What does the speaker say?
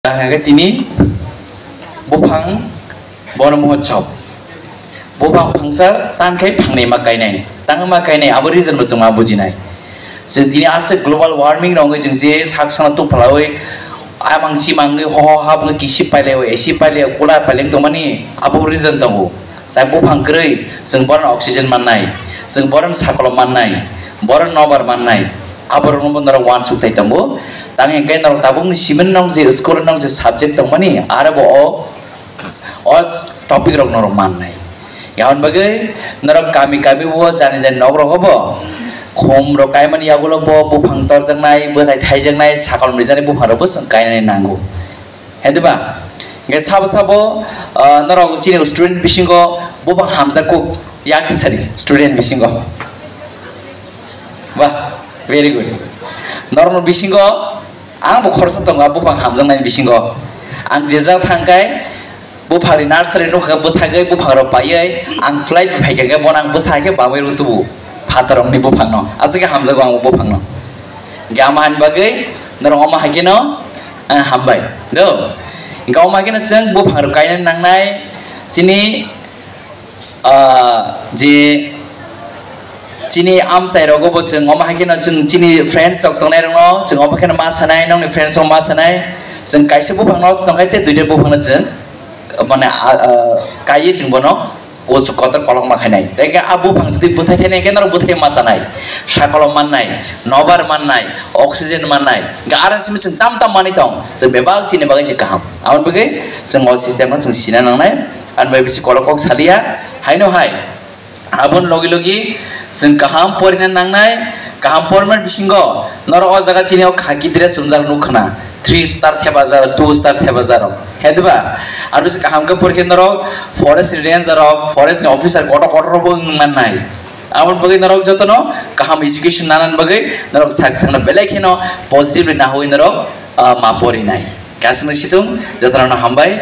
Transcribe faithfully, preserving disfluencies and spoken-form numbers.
Ang hwnkhe tini buphang bono mohotsob. Buphang phangsa tan khai phangnwi ma kainai. Tang ma kainai abo reason bo chwng ma bujinai. Chwng tini aswk global warming rok wngwi chwng je sak sana tuphlawi amang chimangwi ho ho hapnwi kisi pailaiwi A C pailaiwi kula pailai tongmani abo reason tongo. Tai buphang kwrwi chwng boron oxygen mannai, chwng boron sakolo mannai, boron nobar mannai, aborokno bo norok uansuk tai tongo. Tang hwnkhe norok tabukni simi nong je school nong je subject tongmani aro bo o, o topic rok norok mannai. Yahon bagwi norok kami kami bo jani jani nok rogo bo khum rok kaimani yagulo bo buphang torjaknai, bwthai thaijaknai, sakol mrijani buphang rok bo chwng kainani nango. Hedi ba? Hingke sabo sabo, ah, norok chini student bisingo buphang hamjakgo yak sadi student bisingo. Wah, very good. Norok bisingo ang bo khoroksa tongo buphang hamjaknai bisingo. Ang jejak thangkai buphangni nursery nukha bwthagwi buphang rok paiwi ang flight bai phaikha khe bono ang bwsa hai khe bamwi rw tubu. Phatarokni buphangno aswk khe hamjago ang buphangno. Hingke ama hani bagwi norok omo hai kheno, ah, hambai. Do. Hingke omo hai kheno chwng buphang rok kainani nangnai chini, ah, je chini amchai rogo bo chwng omo hai kheno chwng chini friends rok tongnai rokno chwng omo kheno ma sanai, nongni friends rok ma sanai. Chwng kaisa buphangno tongkhe tei duita buphangno chwng mane, ah, ah, kaiwi chwng bono kuchuk kotor kolokma khainai. Tei khe a buphang jodi bwthai thainai khe norok bwthai ma chanai, sakolo mannai, nobar mannai, oxygen mannai. Hingkhe aro simi chwng tam tam manwi tong, chwng bebak chini bagwi se kaham. Aboni bagwi chwng o system no chwng sina nangnai. Ani bai bisi kolok kok saliya, haino hai. Aboni logi logi chwng kaham porina nangnai, kaham pormani bisingo norok o jaga chini o khaki dress chumjak nukha na, three star thepajak, two star thepajak rok. Hediba? Aro se kaham khe porikhe norok forest ni ranger rok, forest ni officer kotor kotor rok bo wng mannai. Aboni bagwi norok jotono kaham education nanani bagwi norok sak sakno belai kheno positively nahui norok, ah, ma porinai. Kasino situng jotono hambai,